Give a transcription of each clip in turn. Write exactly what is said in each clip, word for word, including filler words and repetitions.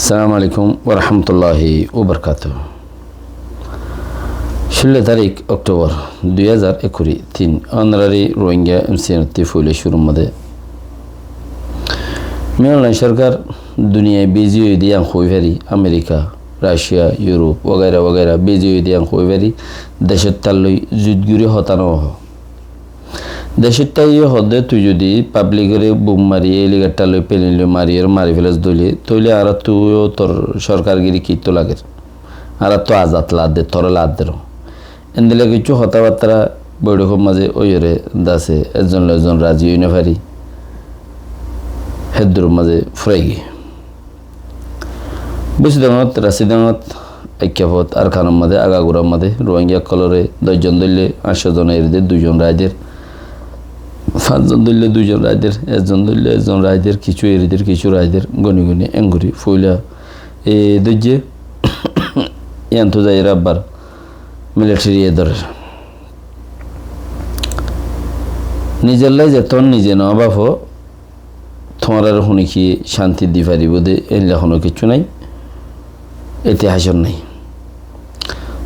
Assalamu alaikum warahmatulláhi wabarakátuhu. Cúllo tarík Októbor dui házar ekkuri tin, ónorari Rohingya M C N ottú foila cúrur mazé Myanmar sorkar duniyai bizi óiye dé yián hoi fari, Amerika, Racia, Yurop wagaira wagaira bizi óiye dé yián hoi fari, decóttar loi zut gorí hotá no hoó. Decóttar ye hoó dé tui zodi pablikore bum mari, helikoptar loi, pelin loi mari, ore mari felas dóile, tóile añárattú tor sorkargiri kittú lager. Añárattú azad lager dé, tore lager dé. Endilla kessú hotábattara boiçókor mazé óiyore dase ekzon loi ekzon razi ói no fari, héddur mazé furai giyé. Busidongot, Rasidongot, Aikkafot, Arkanor mazé, agagurar mazé Rohingya ókkolore doc zon dóille, añctho zone eri der, dui zon raái der, fañs zon dóille, dui zon raái der, ek zon dóille, ek zon raái der, kessú eri der, kessú raái der, goni goni engori foila e dóijje, yiántu zaiyore abbar militariye dórer. Nizolla zetón nize no báfo, tuáñrare hone ki cánti di faribó dé, éilla honó kessú nái, itihasot nái.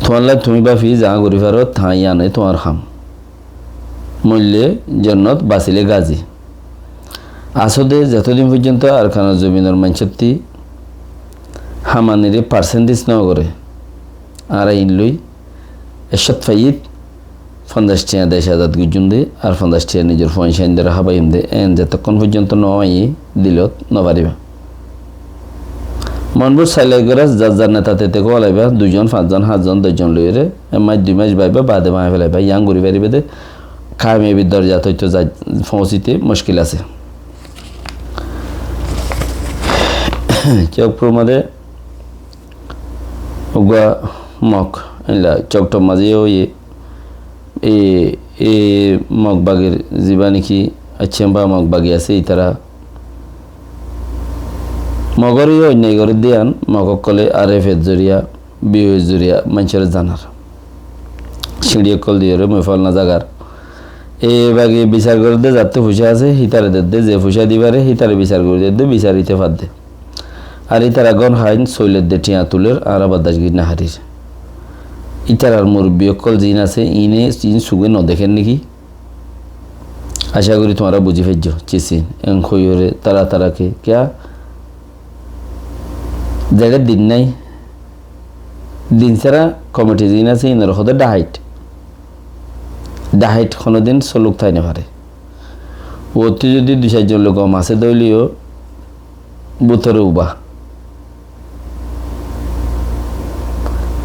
Tuáñlla tuñí báfi zaá gorí faro, taá yiáne tuáñr ham. Moille jonnot, basile gazi. Asó dé zetodin foijjonto Arkanor zobinor maincótti hamanire parsendis no gore, añára iín loi Ek cót faiyít, fonzaic tiañ dec azad goijjum de, ar fonzaic tiañ nizor fuain sáindore hábaiyum de, en zetókkon foijjonto no aiyé, dilot no faribá. Monbur sailai gorás, zar zar neta tete kúalaiba, dui zon, fañs zon, hát zon, doc zon loiyóre, ek mac dui mac baiba, baade báñgi felaiba, yián gorí faribá de, kamiyabir dorjat óito zai, foóñsite muckil asé. Chokpur mazé uggúa Mog, éilla Choktor mazé yó óiye, e, e Mog bagir zibá niki Accem ba Mog bagi asé, ítara Mogor yó onnai gorédde yián, Mog ókkole R F er zoriya, B O er zoriya maincóre zanar. Siñçi ókkol diyoré moifalna zagar. E bagi bisar gorédde zattú fucá asé, hítare dedde, ze fucá di fare, hítare bisar gorí dedde, bisar íte fadde. Ar ítara gón hain, soiler de thiañ tuler, añára bardac gorí no farir. Ítarar murubbi ókkol ziín asé, iíne, iín suge no dekér niki? Acá gorí tuáñra buzí faijjó, cisín, en hoiyóre, tara tara ke, kiyá? Zeçé din nái, din sára komiti ziín asé, iínore hoó de dhahait. Dhahait honódin soluk tái no fare. Uottú zodi dui sair zon loi gom asé de óileyo, bútore uba.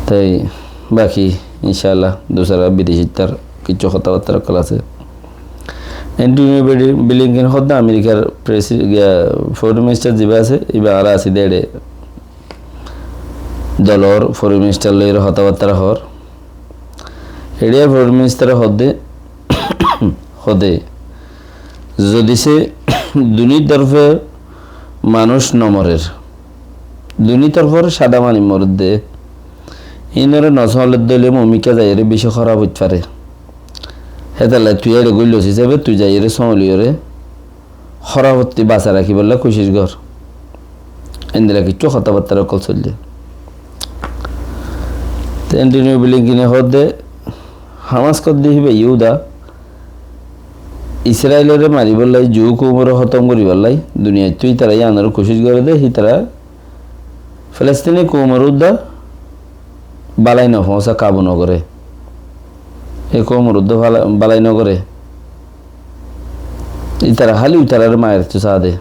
Tái baki, incálla, dusára bidecittar kissú hotábattar ókkol asé. Anthony Bli-, Blinken hoó de Amerikar presi-, giya, foreign minister zibá asé, íba añára así de eçé dolor foreign minister loiyóre hotábattar hoór. Eçé foreign minister hoó de, hoó de, zodi se duní torfór manúic no morer, duní torfór cáda mani morer de, iínore no sóoler de óile moómikká zaiyóre beci hóraf óit fare. Hétolla tui eçé goillos hísabe tui zaiyóre sóoliyóre hórafottí basa rakíbolla kucíc gor. Endilla kissú hotábattar ókkol soille. Te Anthony Blinkene hoó de, Hamas hoó de híba Yuda, Israelore maribólla, Ju koumore hótom goríbolla, duniyaittú ítara yíanor kucíc goré de, ítara Filistini koumor uddá bálai no foóñsa, kabu no goré. E koumor uddá bála-, bálai no goré. Ítara háli uitarare marettú saá de.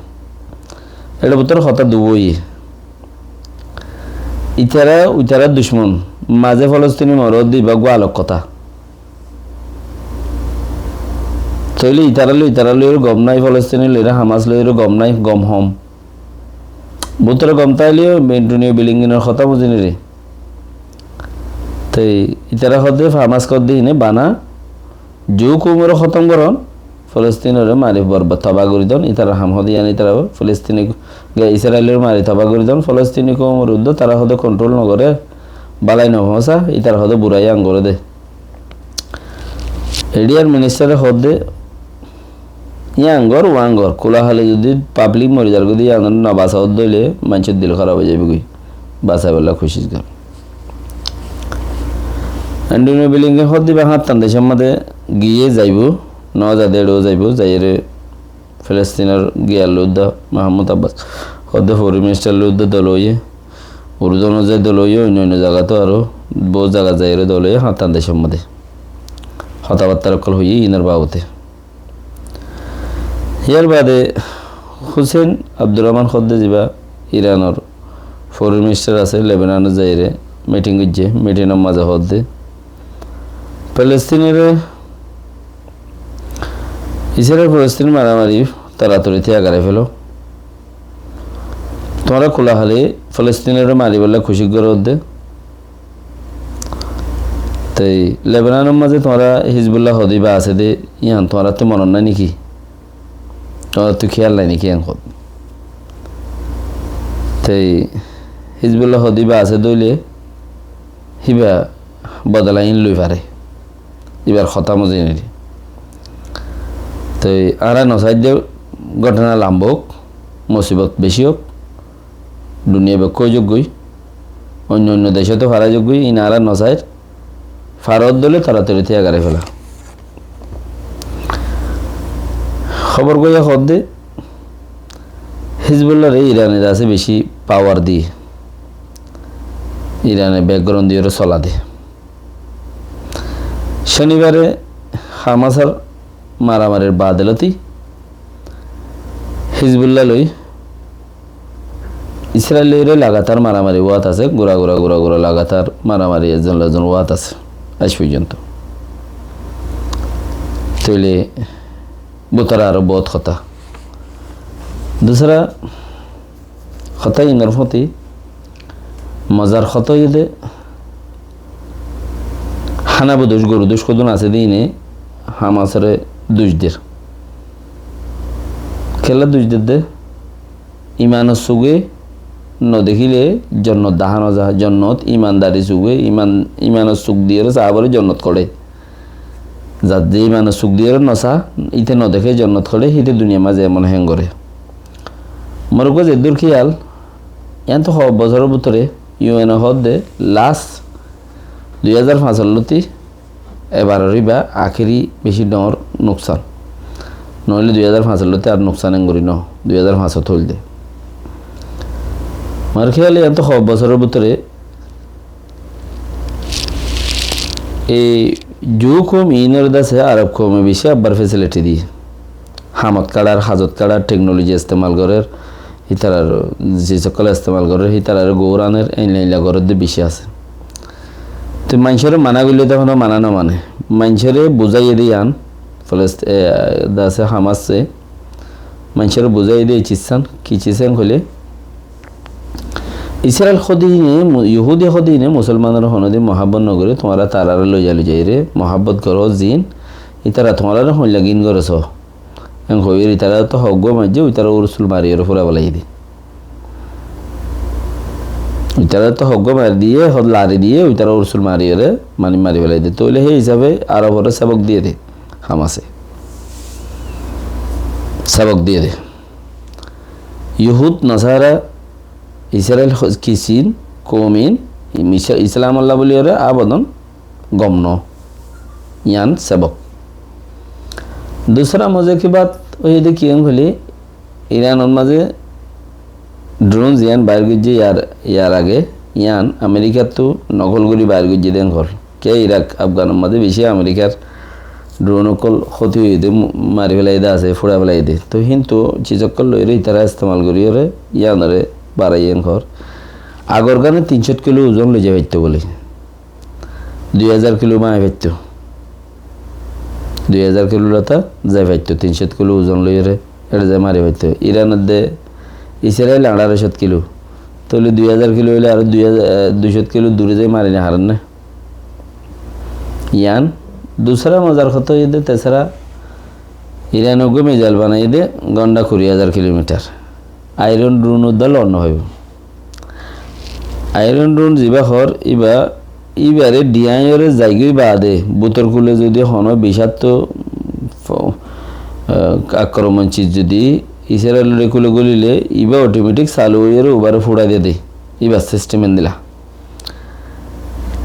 Eçé bútore hotá dui óiye. Ítara, uitarár ducmon. Mazé Filistini morot de ibá gualok hotá. Tóile ítara loi, ítara loiyóre gom nái, Filistini loiyóre, Hamas loiyóre gom nái, gom hom. Bútore gom táileyo Anthony Blinkenor hotá buzí nire. Te ítara hoó de, Hamas hoó de híine bana, Ju koumore hótom goron, Filostinore mari borbad tabá gorí don, ítarar ham hoó de yían, ítara Filostini, ge, Israelore mari tabá gorí don, Filostini koumor uddá tara hoó de kontrol no goré, bálai no foóñsa, ítara hoó de burai yían goré de. Eçíyar ministare hoó de, Yían gor, uán gor, kúla háli zodi pablik mori zargói de yían no basa ódde óile maincór dil hóraf ói zaibói goi. Basaibálla kucíc gor. Anthony Blinken hoódde íba háñttan decór mazé giyé zaibóu, no zade eçé zaibóu, zaiyóre Filistínor giyar loi udda Mahmud Abbas hoódde foreign minister loi udda dol óiye, Urdunot zai dol óiye, oinno oinno zagat aró bout zagat zaiyóre dol óiye háñttan decór mazé hotábattar ókkol hoiyé iínor babote. Yar bade Hussein Abdurrahman hoódde zibá Iranor foreign minister asé, Lebanonot zaiyóre meeting goijjé, meetingor mazé hoódde Filistínore Israel Filistínor maramari toratori tiya gorí felo. Tuáñra kúla háli Filistínore maribálla kucíc goródde. Te Lebanonor mazé tuáñra Hizbullah hoódde íba asé de, yían tuáñrattú monot nái néki? Tuáñrattú kéyal nái néki yían hoódde? Te Hizbullah hoódde íba asé de óile híba bodola iín loi fare. Íbar hotá mozé neri. Te añára no saidde góthona lamba ók, musibot bicí ók, duniya bekkún ói zouk goi, oinno oinno decót fara zouk goi, iín añára no sair, fara ódde óile toratori tiya gorí fela. Hóbor goiya hoódde Hizbullahre Irane de asé bicí pawar diyé, Irane background diyóre sola de. Cónibare Hamasor maramarir bade lóti Hizbullah loi Israel loire lagatar maramari óat asé, gura gura gura gura lagatar maramari ezon loi ezon óat asé aij foijjonto. Tóile bútore aró bout hotá. Dusra hotá inor fóti mozar hotá óiye de hána bodoc goru doc hodún asé de ine Hamasore doc der. Kiyólla doc der de? Imanor suge no dekíle jonnot dahá no za, jonnot imandari suge, iman, imanor suk diyóre saá fore jonnot hoçé. Zat ze imanor suk diyóre no saá, íte no deké jonnot hoçé, híte duniyar mazé emon héng goré. Mor uggwá zeddúr kéyal, yíantu hoó bosóror bútore U N e hoódde last dui házar fañsor lóti ebaror íba akéri bicí dhoóñr nuksan. Noóile dui házar fañsor lóti ar nuksan engorí noó, dui házar fañsot óilde. Mor kéyale yíantu hoó bosóror bútore ei Ju koum iínore de asé Arob koume bicí abbar fesiliti diyé. Hamot káçar, hajot káçar, teknoloji estemal gorér, ítarar zis ókkol estemal gorér, ítarare goóraner, einla einla gorédde bicí asé. Te maincóre mana goillé de honó mana no mane. Maincóre buzáiye de yían, Filist-, e, de asé Hamasse, maincóre buzáiye de ei cizán, ki cizán hoilé, Israel hodine, mu-, Yuhudi hodine Musolmanore honódin muhábbot no goré, tuáñra tarare loiza loizaire muhábbot goró zin, ítara tuáñrare hoilla gin goré só. En hoiyóre ítara to hoggúa maijjé, ítara ursul mariyóre fura félai de. Ítara to hoggúa mari diyé, hod lari diyé, ítara ursul mariyóre, mani mari félai de. Tóile hé hísabe Arobore sebok diyé de, Hamase. Sebok diyé de. Yuhud, Nasara, Israel, ho-, Kisin, Koumin, Misa-, Islamolla buliyóre abodon gom no. Yían sebok. Dusra moze ki bat óiye de ki hoilé, Iranor mazé drone ziyán bair goijjé yar, yar age, yían Amerikattú nokol gorí bair goijjé de enkol. Ke Irak, Afganor mazé bicí Amerikar drone ókkol hóti óiye de, mu-, mari félai de asé, fúrai félai de. Toi hintu ciz ókkol loire ítara estemal goríyore yíanore baraiyé enkor. Agor gane tin cót kilo uzon loi zai faitto bóle. Dui házar kilo mari faitto. Dui házar kilo lota zai faitto, tin cót kilo uzon loiyóre, ére zai mari faitto. Iranor de Israel añçáro cót kilo. Tóile dui házar kilo óile aró dui házar, e, dui cót kilo dure zai mari no farer né? Yían dusra mozar hotá óiye de, tesra Irane uggwá mizail banaiyé de, gonthá kuri házar kilomitar. Iron Dome uddá loi no faibo. Iron Dome zibá hoór, íba, íbare diyaiyóre zaigói baade, bútor kule zodi honó bicátto fo-, ah, akromon ciz zodi Israilore kúle gólile, ibá otometik salu óiyore ubáre fúrai diyé de. Ibá sistem endilla.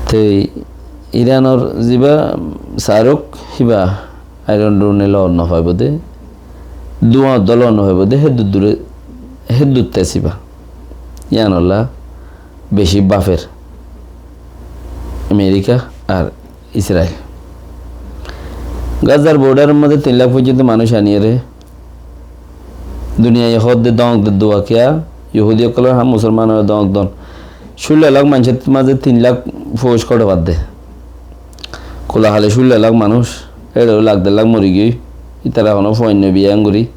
Te Iranor zibá saruk hibá Iron Dome loi no faibó de, duwa dol loi no faibó de, héddur dure, héddur tes ibá. Yián olla beci bafer Amerika ar Israil. Gazar bordaror mazé tin lak foijjonto manúic aniyore duniyai hoódde dóñk de duwa kiyá, Yohudi ókkolor ham musolmanore dóñk don. Cúllo lak maincór mazé tin lak fouj kóçe fadde. Kula hale cúllo lak manúic, éçe lak der lak mori giyói. Ítara honó fuainno biya engori,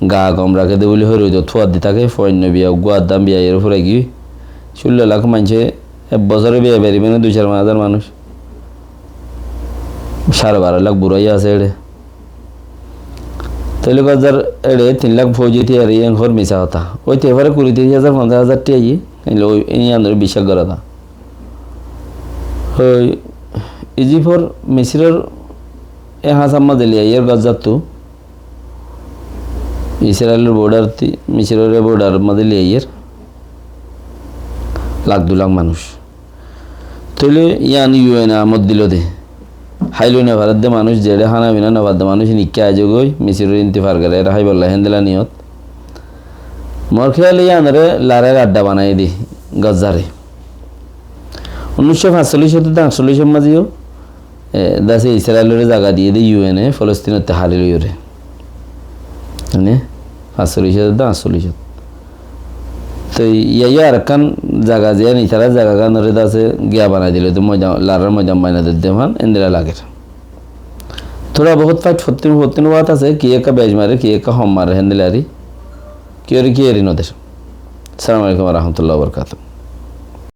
gaa gom raké de buli hoi roidot fúaddi táke, fuainno biya uggúa addán biya iyóre furai giyói. Cúllo lak maincé ek bosóre biya faribo né dui sair fañs házar manúic. Sáre baró lak burá asé éçe. Tóile Gazar éçe tin lak fouji tiyari, en hor misa hotá. Ói te fare kuri tiris házar, fonzaic házar tiya aiyé, en loi, en yián dóri biccác gora za. Ói Ijifor, Misiror e hañsar mazé loi aiyér Gazattu, Israilor bordar ti, Misiror e bordar mazé loi aiyér lak dui lak manúic. Tóile yián U N e amod dilo de. Háiloi no faredde manúic, zeçé hána fina no fadde manúic, nikká aizogói, Misiror intifar goré, ere háibolla héndilla niyot. Mor kéyale yiánore laráir adda banai di Gazare. Unnúiccó fañsollicót de añcsollicór mazé yó, e, dase Israilore zaga diyé de U N e Folostinottú hári loiyóre. Mane, fañsollicót de añcsollicót. Te yiyá yó arekkán zaga ziyán itará zagaganore dase giya banai dilo de moidan, laráir moidan banai dilo de fán, endilla lager. Tóra bohút fáit fottín fottín wát asé, ki ekká bec mare, ki ekká hom mare, héndilla ari. Kiyóre kiyóre no der. Assalamu alaikum wa rahmatullahi wa barakatuhu.